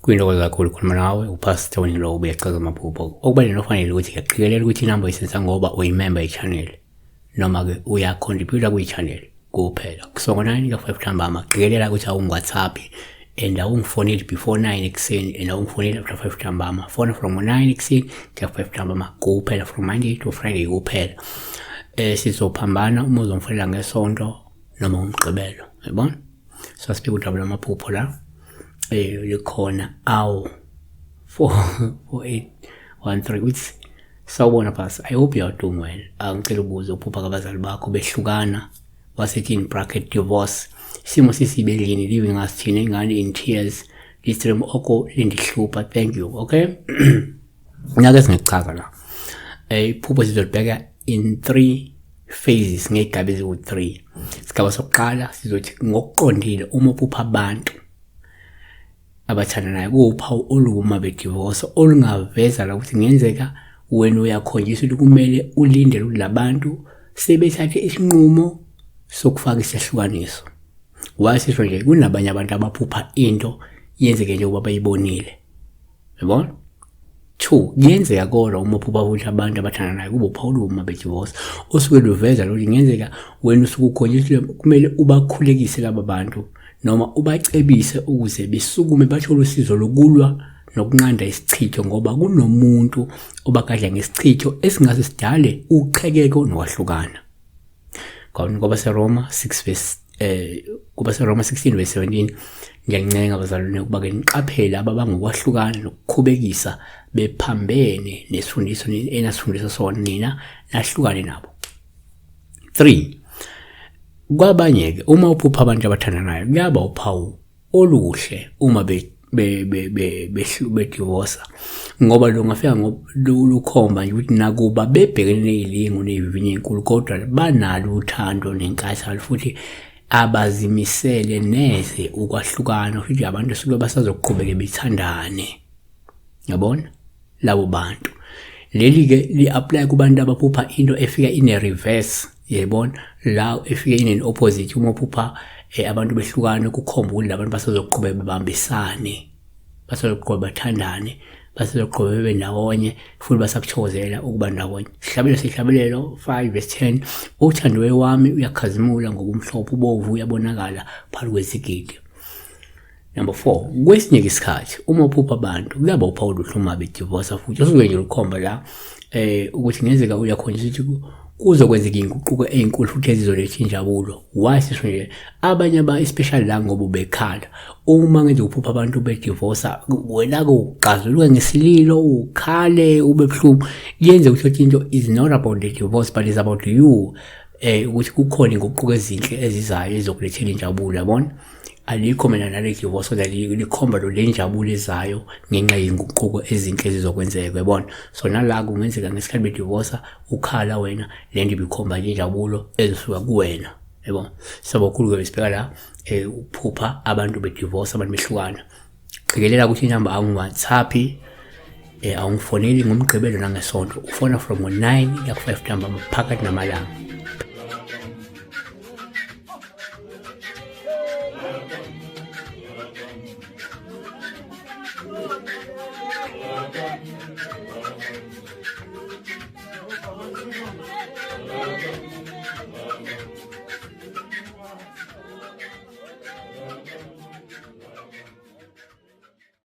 Kuyintokozo kakhulu ukukhuluma nawe uPastor Tony lo ubuyachaza amaphupho. Okubalulekile ofanele ukuthi ngiyaqikelela ukuthi inamba oyisebenzisa ngoba uyimember ye-channel noma-ke uyacontributa kwi-channel kuphela. So ngo-9 ka-5 ntambama qikelela ukuthi awungi-WhatsApp and awungifoneli before 9 ekuseni and awungifoneli after 5 ntambama. Fona from 9 ekuseni kuya 5 ntambama kuphela, from Monday to Friday kuphela. Sizophambana uma uzongifonela ngeSonto noma ngoMgqibelo, yabona? So asibheke udaba lwamaphupho la. Likhona awu 4 4 8 1 3 uthi, "Sawubona Pastor, I hope you are doing well. Angicela ubuze, uphupha kabazali bakho behlukana, wasethi in bracket divorce. Isimo sisibe endlini, leaving us thina ingane in tears. This dream oko lindihlupha. Thank you." Okay. Ngake singachaza la. Iphupho sizolibheka in three phases, ngey'gaba eziwu-3. Isigaba sokuqala sizothi ngokuqondile uma uphupha abantu abathandanayo kuwuphawu oluma bedivorce, olungaveza la ukuthi kungenzeka wena uyakhonjiswa ukuthi kumele ulindele ukuthi labantu sebethathe isinqumo sokufaka isehlukaniso. Wasisho nje kunabanye abantu abaphupha into yenzeke njengoba bayibonile. Yabona? Two, kuyenzeka kodwa uma uphupha ukuthi abantu abathandanayo kube uphawu oluma bedivorce osuke luveza lokuthi kungenzeka wena usuke ukhonjiswa kumele ubakhulekise laba bantu noma ubacebise ukuze besukume bathole usizo lokulwa nokunqanda isichitho, ngoba kunomuntu obagadla ngesichitho esingase sidale uqhekeko nokwahlukana. KwabaseRoma 6 verse kubaseRoma 16 verse 17, "Ngiyancenga bazalwane ukuba ke niqaphele ababangokwahlukana nokukhubekisa bephambene nesifundiso enasifundisa sona nina, nahlukane nabo." 3, kwabanye ke uma uphupha abantu abathandanayo kuyaba uphawu oluhle uma be be be be bedivorce, ngoba lo ngafika lukhomba nje ukuthi nakuba bebhekene nezilingo nezivivinyo ezinkulu, kodwa banalo uthando nenkathalo futhi abazimisele neze ukwahlukana, futhi abantu suke basazoqhubeka bethandane, yabona labo bantu. Leli ke li-apply kubantu abaphupha into efika ine reverse, yayibona la efike ine opposite. Uma uphupha abantu behlukana, kukhomba ukuthi labantu basazoqhubeka bebambisane, basazoqhubeka bathandane, basazoqhubeka bebe ndawonye futhi basakuthokozela ukuba ndawonye. Sihlabelelo Sihlabelelo 5 verse 10, "Uthandiwe wami uyakhazimula ngobumhlophe, ubovu uyabonakala phakathi kwezigidi." Number 4, kwesinye isikhathi uma uphupha abantu kuyaba uphawu oluhle uma bedivorce futhi osuke nje lukhomba la ukuthi kungenzeka uyakhonjiswa ukuthi kuzokwenzeka inguquko ezinkulu futhi ezizoletha injabulo. Why sisho nje? Abanye aba especially la ngoba ubekhala, uma ngenza uphupha abantu bedivorce, wena ke uqazuluka ngesililo, ukhale, ube buhlungu, yenze ukuthi into is not about the divorce but is about you, ukuthi kukhona inguquko ezinhle ezizayo ezizokulethela injabulo, yabona? Alikho mina nale divorce, kodwa likhomba lo lenjabulo ezayo ngenxa yezinguquko ezinhle ezizokwenzeka, yabona? So nala kungenzeka ngesikhathi bedivorce ukhala wena, lento ibikhomba nje injabulo ezosuka kuwena, yabo? Siyabonga kakhulu ke. Sibheka la uphupha abantu bedivorce, abantu behlukana, qikelela ukuthi inamba awungi-WhatsApp, awungifoneli ngoMgqibelo nangeSonto. Ufona from ngo-9 kuya ku-5 ntambama phakathi namalanga.